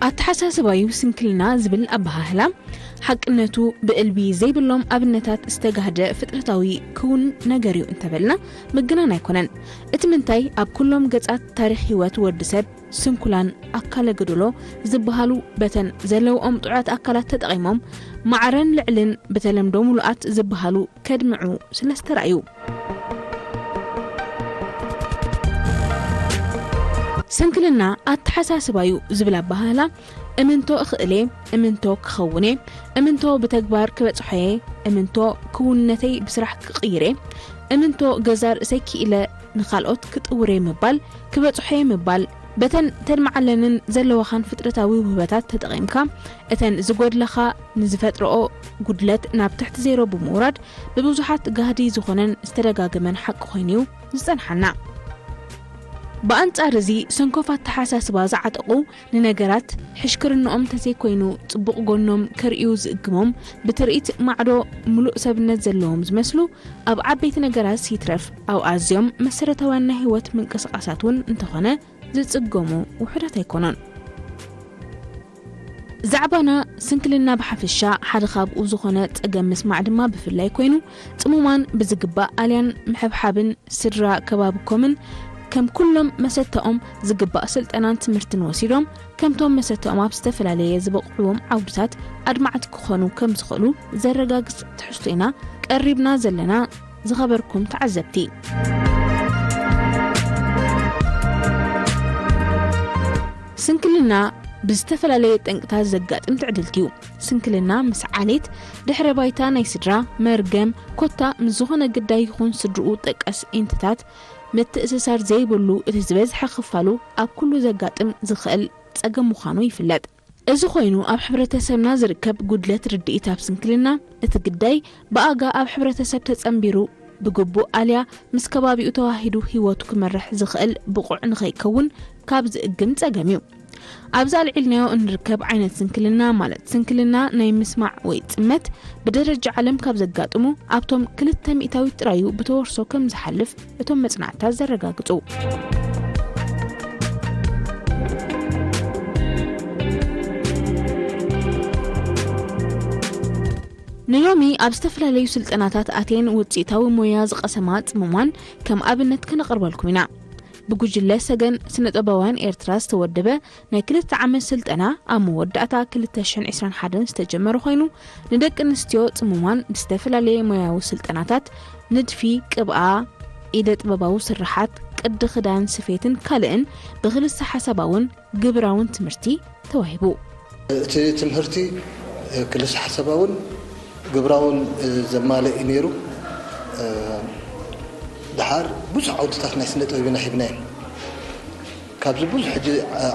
ኣተሓሳስባዩ ስንክልና ዝብል ኣበሃህላ፣ ሓቅነቱ ብእልቢ ዘይብሎም ኣብነታት ዝተጋህደ ፍጥረታዊ ክውን ነገር እዩ እንተበልና ምግናን ኣይኮነን። እቲ ምንታይ፣ ኣብ ኩሎም ገጻት ታሪኽ ህይወት ወዲ ሰብ ስንኩላን ኣካለ ጎደሎ ዝበሃሉ በተን ዘለውኦም ጥዑያት ኣካላት ተጠቒሞም ማዕረን ልዕልን ብተለምዶ ምሉኣት ዝበሃሉ ከድምዑ ስለ ዝተራእዩ። ስንክልና ኣተሓሳስባዩ ዝብል ኣበሃህላ፣ እምንቶ እኽእሌ፣ እምንቶ ክኸውኔ፣ እምንቶ ብተግባር ክበጽሖየ፣ እምንቶ ክውንነተይ ብስራሕ ክቕይሬ፣ እምንቶ ገዛ ርእሰይ ክኢለ ንኻልኦት ክጥውሬ ምባል፣ ክበጽሖየ ምባል፣ በተን ተድምዓለንን ዘለዋኻን ፍጥረታዊ ውህበታት ተጠቒምካ፣ እተን ዝጎድለኻ ንዝፈጥረኦ ጉድለት ናብ ትሕቲ ዜሮ ብምውራድ፣ ብብዙሓት ጋህዲ ዝኾነን ዝተደጋገመን ሓቂ ኮይኑ'ዩ ዝጸንሓና። ብኣንጻር እዚ፣ ሰንኮፍ ኣተሓሳስባ ዝዓጠቑ፣ ንነገራት ሕሽክርንኦም እንተዘይኮይኑ ጽቡቕ ጎኖም ከርእዩ ዝእግሞም፣ ብትርኢት ማዕዶ ምሉእ ሰብነት ዘለዎም ዝመስሉ፣ ኣብ ዓበይቲ ነገራትስ ይትረፍ ኣብ ኣዝዮም መሰረታውያን ናይ ህይወት ምንቅስቓሳት እውን እንተኾነ ዝጽገሙ ውሑዳት ኣይኮኑን። ዛዕባና ስንክልና ብሓፈሻ ሓደ ካብኡ ዝኾነ ጸገም ምስማዕ ድማ ብፍላይ ኮይኑ፣ ጽሙማን ብዝግባእ ኣልያን ምሕብሓብን ስድራ ከባብኮምን ከም ኩሎም መሰተኦም ዝግባእ ስልጠናን ትምህርትን ወሲዶም፣ ከምቶም መሰተኦም ኣብ ዝተፈላለየ ዝበቕዕዎም ዓውድታት ኣድማዕቲ ክኾኑ ከም ዝኽእሉ ዘረጋግጽ ትሕዝቶ ኢና ቀሪብና ዘለና። ዝኸበርኩም ተዓዘብቲ፣ ስንክልና ብዝተፈላለየ ጠንቅታት ዘጋጥም ትዕድልቲ እዩ። ስንክልና ምስ ዓሌት፣ ድሕረ ባይታ ናይ ስድራ፣ መርገም፣ ኮታ ምስ ዝኾነ ግዳይ ይኹን ስድርኡ ጠቀስ ኢንትታት ምትእስሳር ዘይብሉ፣ እቲ ዝበዝሐ ክፋሉ ኣብ ኩሉ ዘጋጥም ዝኽእል ጸገም ምዃኑ ይፍለጥ። እዚ ኮይኑ፣ ኣብ ሕብረተሰብና ዝርከብ ጉድለት ርድኢት ኣብ ስንክልና፣ እቲ ግዳይ ብኣጋ ኣብ ሕብረተሰብ ተጸንቢሩ ብግቡእ ኣልያ ምስ ከባቢኡ ተዋሂዱ ህይወቱ ክመርሕ ዝኽእል ብቑዕ ንኸይከውን ካብ ዝእግም ጸገም እዩ። ኣብዚ ኣልዒልናዮ እንርከብ ዓይነት ስንክልና፣ ማለት ስንክልና ናይ ምስማዕ ወይ ጽመት፣ ብደረጃ ዓለም ካብ ዘጋጥሙ፣ ኣብቶም ክልተ ሚእታዊት ጥራዩ ብተወርሶ ከም ዝሓልፍ እቶም መጽናዕትታት ዘረጋግጹ። ንሎሚ ኣብ ዝተፈላለዩ ስልጠናታት ኣትየን ውጽኢታዊ ሞያ ዝቐሰማ ጽሙማን ከም ኣብነት ከነቕርበልኩም ኢና። ብጉጅለ ሰገን ስነ-ጥበባውያን ኤርትራ ዝተወደበ ናይ ክልተ ዓመት ስልጠና ኣብ መወዳእታ ክልተ ሽሕን ዕስራን ሓደን ዝተጀመረ ኮይኑ፣ ንደቂ ኣንስትዮ ጽሙማን ብዝተፈላለየ ሞያዊ ስልጠናታት ንድፊ፣ ቅብኣ፣ ኢደ ጥበባዊ ስርሓት፣ ቅዲ ክዳን፣ ስፌትን ካልእን ብክልሰ ሓሳባውን ግብራውን ትምህርቲ ተዋሂቡ። እቲ ትምህርቲ ክልሰ ሓሳባውን ግብራውን ዘማልእ እዩ ነይሩ። ደሓር ብዙሕ ዓውድታት ናይ ስነ ጥበብ ኢና ሂብናዮም። ካብዚ ብዙሕ ሕጂ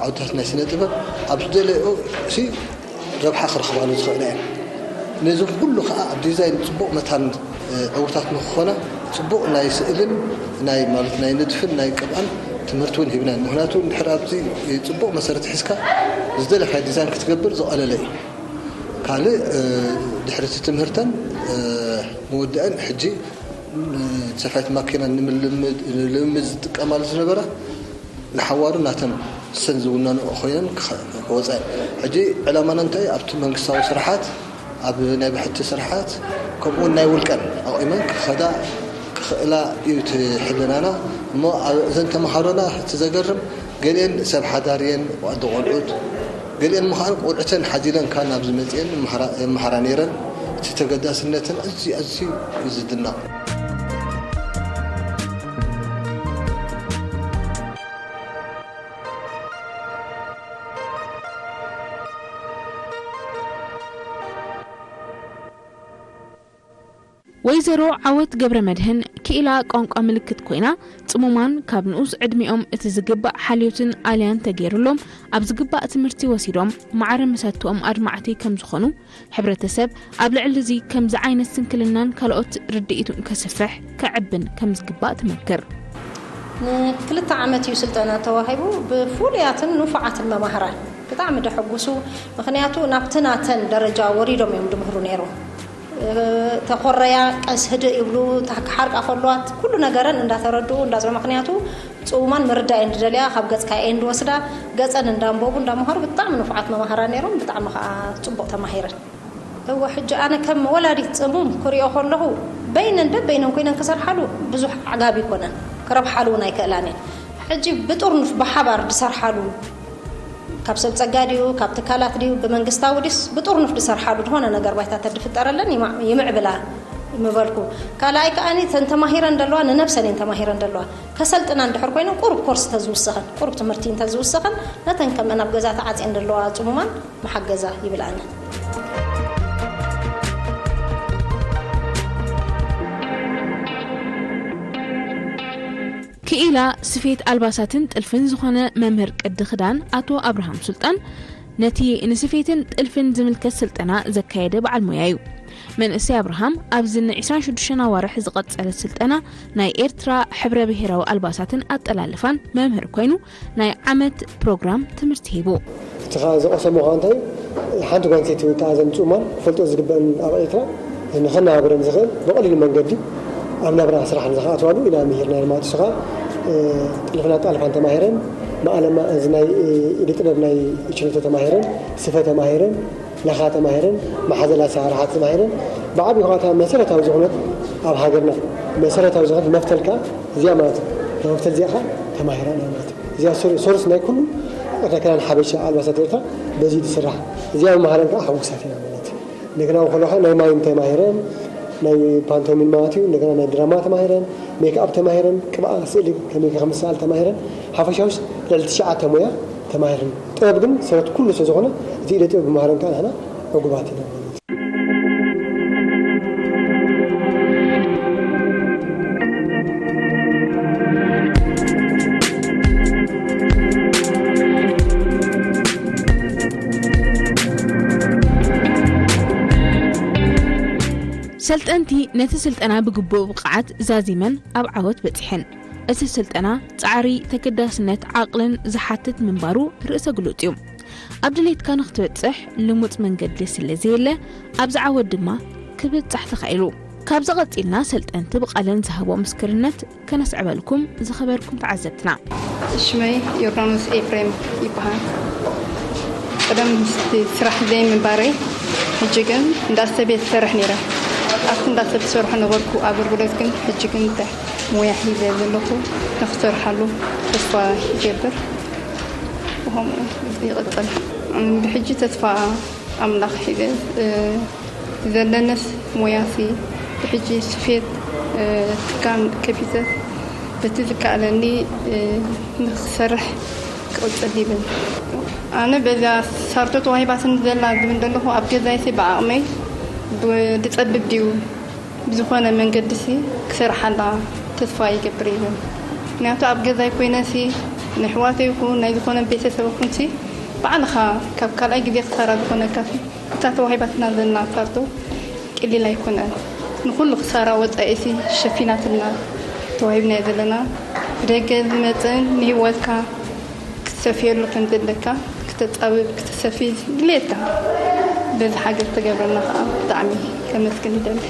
ዓውድታት ናይ ስነ ጥበብ ኣብ ዝደለዮ ሲ ረብሓ ክረኽባሉ ዝኽእላ እየን። ነዚ ኩሉ ከዓ ኣብ ዲዛይን ፅቡቕ መታን ዕውታት ንክኾና ፅቡቕ ናይ ስእልን ናይ ማለት ናይ ንድፍን ናይ ቅብኣን ትምህርቲ እውን ሂብናን። ምክንያቱ እንድሕር ኣብዚ ፅቡቕ መሰረት ሒዝካ ዝደለካዮ ዲዛይን ክትገብር ዝቐለለ እዩ። ካልእ ድሕሪ እቲ ትምህርተን ምውድአን ሕጂ ሰፋይት ማኪና ንምልምድ ልምምድ ዝጥቀማሉ ዝነበራ ንሓዋሩ ናተን ሰን ዝውነንኦ ኮይነን ክኸ- ክወፃ እየን። ሕጂ ዕላማና እንታይ ኣብቲ መንግስታዊ ስራሓት ኣብ ናይ ብሕቲ ስራሓት ከምኡውን ናይ ውልቀን ኣቑመን ክኸዳ ክኽእላ እዩ እቲ ሕልናና። እሞ ኣብ- እዘን ተምሃሮና እቲ ዘገርም ገሊአን ሰብ ሓዳር እየን ኣደ ቆልዑት፣ ገሊአን ምዃን ቆልዑተን ሓዚለን ካን ኣብዚ መፅአን ይመሃራ- ይመሃራ ነይረን። እቲ ተገዳስነተን ኣዝዩ ኣዝዩ እዩ ዝድነቕ። ወይዘሮ ዓወት ገብረ መድህን ክኢላ ቋንቋ ምልክት ኮይና፣ ጽሙማን ካብ ንኡስ ዕድሚኦም እቲ ዝግባእ ሓልዮትን ኣልያን ተገይሩሎም ኣብ ዝግባእ ትምህርቲ ወሲዶም ማዕረ መሰትኦም ኣድማዕቲ ከም ዝኾኑ፣ ሕብረተሰብ ኣብ ልዕሊ እዚ ከምዚ ዓይነት ስንክልናን ካልኦት ርድኢቱን ከስፍሕ ከዕብን ከም ዝግባእ ትመክር። ንክልተ ዓመት እዩ ስልጠና ተዋሂቡ። ብፍሉያትን ንፉዓትን መማህራን ብጣዕሚ ደሐጉሱ። ምኽንያቱ ናብቲ ናተን ደረጃ ወሪዶም እዮም ድምህሩ ነይሮም። ተኾረያ ቀስ ህድእ ይብሉ፣ ክሓርቃ ከለዋ ኩሉ ነገረን እንዳተረድኡ እንዳፅረ ምኽንያቱ ጽሙማን ምርዳእ እየን ዝደልያ፣ ካብ ገጽካ እየን ዝወስዳ። ገጸን እንዳንበቡ እንዳመሃሩ ብጣዕሚ ንፉዓት መማህራን ነይሮም፣ ብጣዕሚ ከዓ ጽቡቕ ተማሂረን። እወ፣ ሕጂ ኣነ ከም ወላዲት ጽሙም ክሪኦ ከለኹ፣ በይነን በበይነን ኮይነን ክሰርሓሉ ብዙሕ ኣዕጋቢ ኣይኮነን፣ ክረብሓሉ እውን ኣይክእላን እየን። ሕጂ ብጥርኑፍ ብሓባር ዝሰርሓሉ፣ ካብ ሰብ ጸጋ ድዩ፣ ካብ ትካላት ድዩ፣ ብመንግስታዊ ድዩስ ብጥርኑፍ ዝሰርሓሉ ዝኾነ ነገር ባይታ ተድፍጠረለን ይማ-፣ ይምዕብላ ምበልኩ። ካልኣይ ከኣኒ፣ ተን ተማሂረን ደለዋ፣ ንነብሰን እየን ተማሂረን ደለዋ። ከሰልጥና እንድሕር ኮይነን፣ ቁሩብ ኮርስ ተዝውሰኸን፣ ቁሩብ ትምህርቲ እንተዝውሰኸን፣ ነተን ከምአን ኣብ ገዛ ተዓጽየን ደለዋ ጽሙማን መሓገዛ ይብል ኣነ። ክኢላ ስፌት ኣልባሳትን ጥልፍን ዝኾነ መምህር ቅዲ ክዳን ኣቶ ኣብርሃም ሱልጣን፣ ነቲ ንስፌትን ጥልፍን ዝምልከት ስልጠና ዘካየደ በዓል ሞያ እዩ። መንእሰይ ኣብርሃም ኣብዚ ን ዕስራን ሽዱሽተን ኣዋርሕ ዝቐጸለ ስልጠና ናይ ኤርትራ ሕብረ ብሄራዊ ኣልባሳትን ኣጠላልፋን መምህር ኮይኑ ናይ ዓመት ፕሮግራም ትምህርቲ ሂቡ። እቲ ኸኣ ዝቐሰሞ ኸኣ እንታይ፣ ሓንቲ ጓል ኣንስተይቲ ወይ ከኣ እዘን ጽሙማን ክፈልጦ ዝግበአን ኣብ ኤርትራ ንኸነባብረን ዝኽእል ብቐሊል መንገዲ ኣብ ናብራ ስራሕ ንዝኸኣትዋሉ ኢና ምሂርና ማለት እዩ። እሱ ኸኣ፣ እ፣ ጥልፍን ኣጣልፋን ተማሂረን፣ መኣለማ እዚ ናይ፣ እ፣ ኢደ ጥበብ ናይ ችነቶ ተማሂረን፣ ስፈ ተማሂረን፣ ለኻ ተማሂረን፣ መሓዘል ኣሰራርሓ ተማሂረን፣ ብዓቢኡ ኸኣ እታ መሰረታዊ ዝኾነት ኣብ ሃገርና መሰረታዊ ዝኾነት መፍተል ከኣ እዚኣ ማለት እዩ። እታ መፍተል እዚኣ ኸኣ ተማሂረን እያ ማለት እዩ። እዚኣ ሶር-፣ ሶርስ ናይ ኩሉ ቅድረ ክዳን ሓበሻ ኣልባሳት ኤርትራ በዚ ዝስራሕ። እዚኣ ምምሃረን ከኣ ሕጉሳት ኢና ማለት እዩ። እንደገና ከሎ ኸኣ ናይ ማይም ተማሂረን፣ ናይ ፓንቶሚን ማለት እዩ፣ እንደገና ናይ ድራማ ተማሂረን፣ ሜክኣፕ ተማሂረን፣ ቅብኣ ስእሊ ከመይ ከምስኣል ተማሂረን፣ ሓፈሻውስ ልዕሊ ትሽዓተ ሞያ ተማሂረን። ጥበብ ግን ሰረት ኩሉ ስለ ዝኾነ፣ እቲ ኢደ ጥበብ ምምሃረን ከኣ ንሕና ዕጉባት ኢና ማለት እዩ። ሰልጠንቲ ነቲ ስልጠና ብግቡእ ብቕዓት ዛዚመን ኣብ ዓወት በጺሐን። እቲ ስልጠና ጻዕሪ፣ ተገዳስነት፣ ዓቕልን ዝሓትት ምንባሩ ርእሰ ግሉጽ እዩ። ኣብ ድሌትካ ንኽትበጽሕ ልሙጽ መንገዲ ስለ ዘየለ፣ ኣብዚ ዓወት ድማ ክብጻሕ ተኻኢሉ። ካብዚ ቀጺልና ሰልጠንቲ ብቓለን ዝሃቦ ምስክርነት ከነስዕበልኩም ዝኸበርኩም ተዓዘብትና። ሽመይ ዮርዳኖስ ኤፍሬም ይበሃል። ቀደም ምስቲ ስራሕ ዘይምንባረይ፣ ሕጂ ግን እንዳ ሰብ እየ ዝሰርሕ ነይረ። ኣብቲ እንዳ ሰብ ዝሰርሖ ነበርኩ ኣገልግሎት ግን፣ ሕጂ ግን እንታይ ሞያ ሒዘ ዘለኹ ንክሰርሓሉ ተስፋ ይገብር። ብኸምኡ ይቕጽል። ብሕጂ ተስፋ ኣምላኽ ሒዘ፣ እ፣ ዘለነስ ሞያሲ ብሕጂ ስፌት፣ እ፣ ትካን ከፊተ በቲ ዝከኣለኒ፣ እ፣ ንክሰርሕ ክቕጽል ይብል። ኣነ በዛ ሳርቶ ተዋሂባትኒ ዘላ ዝብል ዘለኹ ኣብ ገዛይሲ ብዓቕመይ ብ-፣ ዝጸብብ ድዩ ብዝኾነ መንገድሲ ክሰርሓላ ተስፋ ይገብር ይብል። ምክንያቱ ኣብ ገዛይ ኮይነሲ ንሕዋተይ ይኹን ናይ ዝኾነ ቤተሰብ ይኹንሲ ባዕልኻ ካብ ካልኣይ ግዜ ክሳራ ዝኾነካሲ እታ ተዋሂባትና ዘላ ሳርቶ ቀሊል ኣይኮነን። ንኹሉ ክሳራ ወጻኢሲ ሸፊናትና ተዋሂብና ዘለና። ብደገ ዝመጽእን ንህይወትካ ክትሰፍየሉ ከም ዘለካ፣ ክተጻብብ፣ ክትሰፊ ድሌትካ በዚ ሓገዝ ተገብረና ከኣ ብጣዕሚ ከመስግን ይደሊ።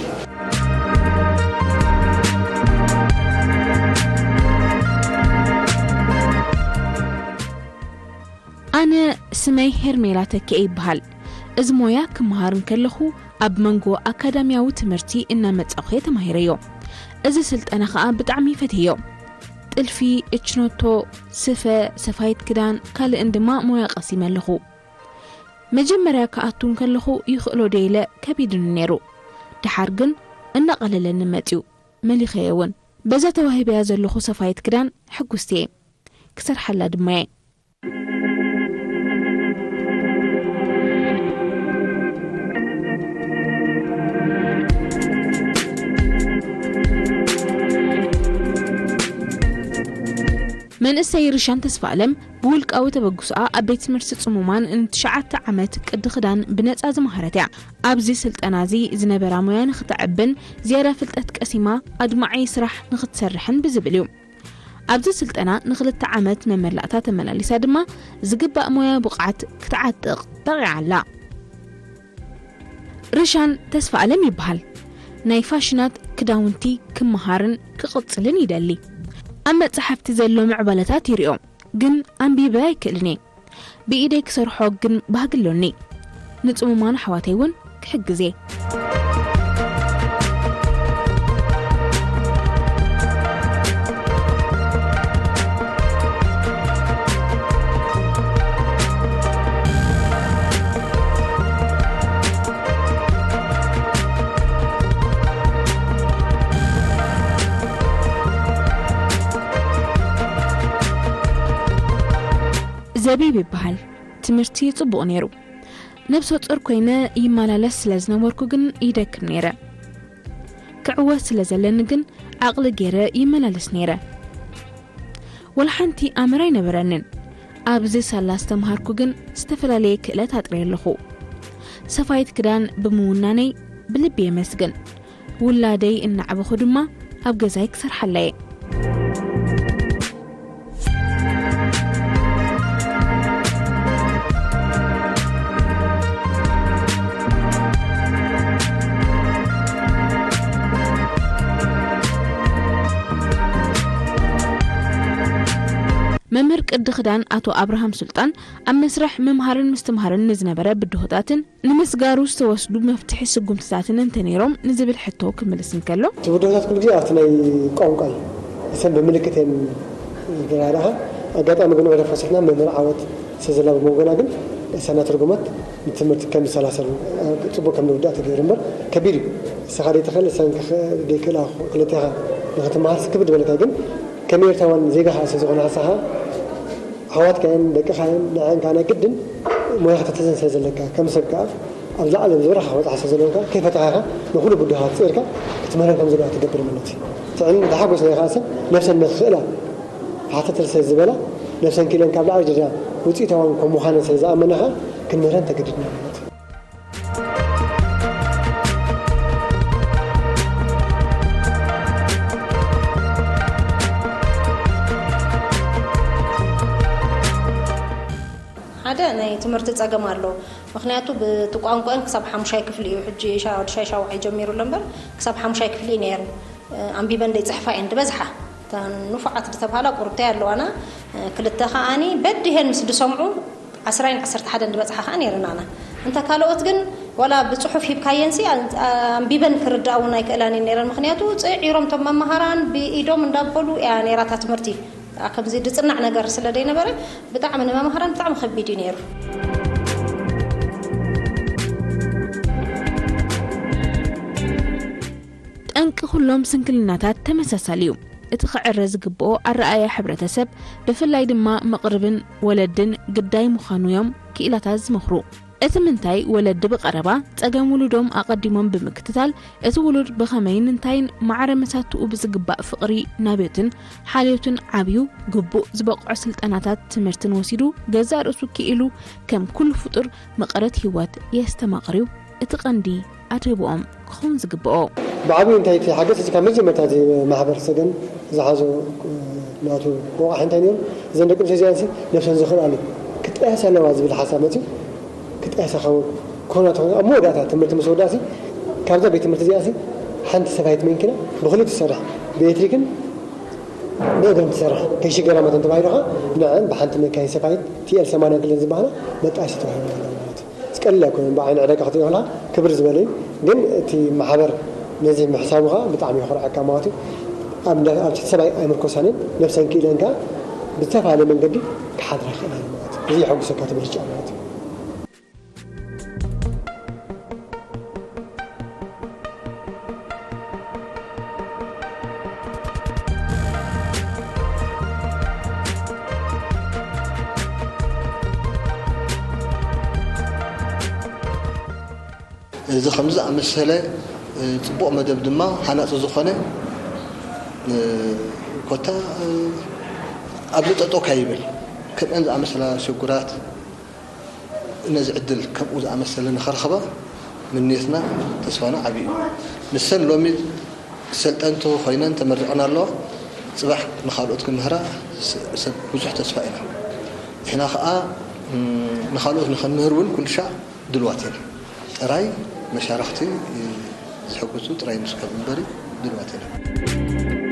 ኣነ ስመይ ሄርሜላ ተኪኤ ይበሃል። እዚ ሞያ ክመሃር እንከለኹ ኣብ መንጎ ኣካዳሚያዊ ትምህርቲ እናመጻኹ እየ ተማሂረዮ። እዚ ስልጠና ኸኣ ብጣዕሚ ፈትየዮ። ጥልፊ፣ እችኖቶ፣ ስፈ፣ ሰፋይት ክዳን፣ ካልእን ድማ ሞያ ቀሲመ ኣለኹ። መጀመርያ ክኣቱ እንከለኹ ይኽእሎ ዶ ኢለ ከቢድኒ ነይሩ። ደሓር ግን እናቐለለኒ መጺኡ። መሊኸዮ እውን። በዛ ተዋሂበያ ዘለኹ ሰፋይት ክዳን ሕጉስቲ እየ። ክሰርሓላ ድማ እየ። መንእሰይ ርሻን ተስፋኣለም ብውልቃዊ ተበግሶኣ ኣብ ቤት ትምህርቲ ጽሙማን ንትሽዓተ ዓመት ቅዲ ክዳን ብነጻ ዝመሃረት እያ። ኣብዚ ስልጠና እዚ ዝነበራ ሞያ ንኽተዕብን ዝያዳ ፍልጠት ቀሲማ ኣድማዒ ስራሕ ንኽትሰርሕን ብዝብል እዩ። ኣብዚ ስልጠና ንኽልተ ዓመት መመላእታ ተመላሊሳ ድማ ዝግባእ ሞያ ብቕዓት ክትዓጥቕ በቒዓ ኣላ። ርሻን ተስፋ ኣለም ይበሃል። ናይ ፋሽናት ክዳውንቲ ክመሃርን ክቕጽልን ይደሊ። ኣብ መጻሕፍቲ ዘሎ ምዕባለታት ይሪኦ፣ ግን ኣንቢበ ኣይክእልን እየ። ብኢደይ ክሰርሖ ግን ባህጊ ኣሎኒ። ንጽሙማን ኣሕዋተይ እውን ክሕግዝ እየ። ዘቢብ ይበሃል። ትምህርቲ ጽቡቕ ነይሩ። ነብሰ ጾር ኮይነ ይመላለስ ስለ ዝነበርኩ ግን ይደክም ነይረ። ክዕወት ስለ ዘለኒ ግን ዓቕሊ ገይረ ይመላለስ ነይረ። ወላ ሓንቲ ኣምር ኣይነበረንን። ኣብዚ ሳላ ዝተምሃርኩ ግን ዝተፈላለየ ክእለት ኣጥርየ ኣለኹ። ሰፋይት ክዳን ብምውናነይ ብልቢ የመስግን። ውላደይ እናዕበኹ ድማ ኣብ ገዛይ ክሰርሓላ እየ። መምህር ቅዲ ክዳን ኣቶ ኣብርሃም ሱልጣን ኣብ መስርሕ ምምሃርን ምስትምሃርን ንዝነበረ ብድሆታትን ንምስጋሩ ዝተወስዱ መፍትሒ ስጉምትታትን እንተነይሮም ንዝብል ሕቶ ክምልስ እንከሎ፣ እቲ ብድሆታት ኩሉ ግዜ ኣብቲ ናይ ቋንቋ እዩ። እሰን ብምልክት እየን ዝረዳኻ። ኣጋጣሚ ግን ዕረፍቲ ወሲድና መምህር ዓወት ስለ ዘላ ብመንጎና ግን እሰና ትርጉማት ንትምህርቲ ከም ዝሰላሰል፣ ጽቡቕ ከም ዝውዳእ ተገይሩ እምበር ከቢድ እዩ። ንስኻ ዘይትኽእል እሰን ክኽ-፣ ዘይክእላ ክልቴኻ ንኽትመሃር ክብድ ዝበለካ ግን ከም ኤርትራውያን ዜጋኻ ስለ ዝኾነ ንስኻ ኣሕዋትካ እየን፣ ደቅኻ እየን፣ ንዐን ከኣ ናይ ግድን ሞያ ከተተዘን ስለ ዘለካ፣ ከም ሰብ ከኣ ኣብ ዝለዓለ ዝበረኻ ክበጽሓ ስለ ዘለወን ከኣ ከይፈተኻ ኢኻ ንኹሉ ብድሆታት ጽዒርካ ክትምህረን ከም ዘለዋ ትገብር ማለት እዩ። ጥዕን ተሓጎስና ኢኻ ሰብ ነብሰን ንኽኽእላ ተሓተተል ስለ ዝበላ ነብሰን ክኢለን ካብ ላዕሊ ደረጃ ውጽኢታውያን ከም ምዃነን ስለ ዝኣመና ከኣ ክንምህረን ተገዲድና ማለት እዩ። ሓደ ናይ ትምህርቲ ጸገም ኣሎ። ምኽንያቱ ብቲ ቋንቋን ክሳብ ሓሙሻይ ክፍሊ እዩ። ሕጂ ሻ-፣ ወዲ ሻይ ሻውዓይ ጀሚሩ ኣሎ እምበር ክሳብ ሓሙሻይ ክፍሊ እዩ ነይሩ። ኣንቢበን ደይጽሕፋ እየን ዝበዝሓ። እተን ንፉዓት ዝተባሃላ ቁሩብተይ ኣለዋና። ክልተ ከኣኒ በዲሄን ምስ ዝሰምዑ ዓስራይን ዓሰርተ ሓደን ዝበጽሓ ከኣ ነይረናና። እንተ ካልኦት ግን ዋላ ብጽሑፍ ሂብካየንሲ ኣንቢበን ክርድኣ እውን ኣይክእላን እየን ነይረን። ምኽንያቱ ጽዒሮም እቶም መማሃራን ብኢዶም እንዳበሉ እያ ነይራታ ትምህርቲ። ከምዚ ዝጽናዕ ነገር ስለ ዘይነበረ ብጣዕሚ ንመማህራን ብጣዕሚ ከቢድ እዩ ነይሩ። ጠንቂ ኩሎም ስንክልናታት ተመሳሳሊ እዩ። እቲ ክዕረ ዝግብኦ ኣረኣእያ ሕብረተሰብ፣ ብፍላይ ድማ መቕርብን ወለድን ግዳይ ምዃኑ እዮም ክኢላታት ዝመኽሩ። እቲ ምንታይ ወለዲ ብቐረባ ጸገም ውሉዶም ኣቐዲሞም ብምክትታል፣ እቲ ውሉድ ብኸመይን እንታይን ማዕረ መሳትኡ ብዝግባእ ፍቕሪ፣ ናብዮትን ሓልዮትን ዓብዩ፣ ግቡእ ዝበቕዖ ስልጠናታት ትምህርትን ወሲዱ፣ ገዛእ ርእሱ ክኢሉ ከም ኩሉ ፍጡር መቐረት ህይወት የስተማቕር እዩ እቲ ቀንዲ ኣድህቦኦም ክኸውን ዝግብኦ። ብዓብዩ እንታይ እቲ ሓገዝ እዚ ካብ መጀመርታ እዚ ማሕበር ሰገን ዝሓዞ፣ እ፣ ናቱ ወቕዒ እንታይ ነይሩ? እዘን ደቂ ኣንስትዮ እዚኣንሲ ነብሰን ዝኽእላሉ ክጣየሳ ኣለዋ ዝብል ሓሳብ መፅዩ። ክጣየሳ ካብ ኮና ተኾነ ኣብ መወዳእታ ትምህርቲ ምስ ወዳእሲ ካብዛ ቤት ትምህርቲ እዚኣሲ ሓንቲ ሰፋይት መኪና ብክልተ ትሰርሕ፣ ብኤሌክትሪክን ብእግርን ትሰርሕ፣ ከይሽገራ መተን ተባሂሉ ከዓ ንዐን ብሓንቲ መካይን ሰፋይት ቲ ኤል ሰማንያ ክልተ ዝበሃላ መጣየሲ ተባሂሉ ኣሎ ማለት እዩ። ቀሊል ኣይኮነን፣ ብዓይኒ ዕዳጋ ክትሪኦ ከለኻ ክብር ዝበለ እዩ። ግን እቲ ማሕበር ነዚ ምሕሳቡ ከዓ ብጣዕሚ የኹርዐካ ማለት እዩ። ኣብ እንዳ-፣ ኣብ ትሕቲ ሰብኣይ ኣይምርኮሳንን ነብሰን ክኢለን ከዓ ብዝተፈላለየ መንገዲ ክሓድራ ይኽእላ እየን ማለት እዩ። እዚ የሐጉሰካ እቲ ምርጫ ማለት እዩ። እዚ ከምዚ ዝኣመሰለ፣ እ፣ ጽቡቕ መደብ ድማ ሃናጺ ዝኾነ፣ እ፣ ኮታ፣ እ፣ ኣብዚ ጠጠው ካይብል ከምአን ዝኣመሰላ ሽጉራት ነዚ ዕድል ከምኡ ዝኣመሰለ ንኸርኽባ ምንየትና ተስፋና ዓቢ እዩ። ንሰን ሎሚ ሰልጠንቲ ኮይነን ተመሪቐን ኣለዋ። ጽባሕ ንኻልኦት ክምህራ ስ-፣ ሰብ ብዙሕ ተስፋ ኢና። ንሕና ኸኣ፣ እም፣ ንኻልኦት ንኸንምህር እውን ኩሉ ሻዕ ድልዋት ኢና። ጥራይ መሻርኽቲ፣ እ፣ ዝሕግዙ ጥራይ ንርከብ እምበሪ ድልዋት ኢና።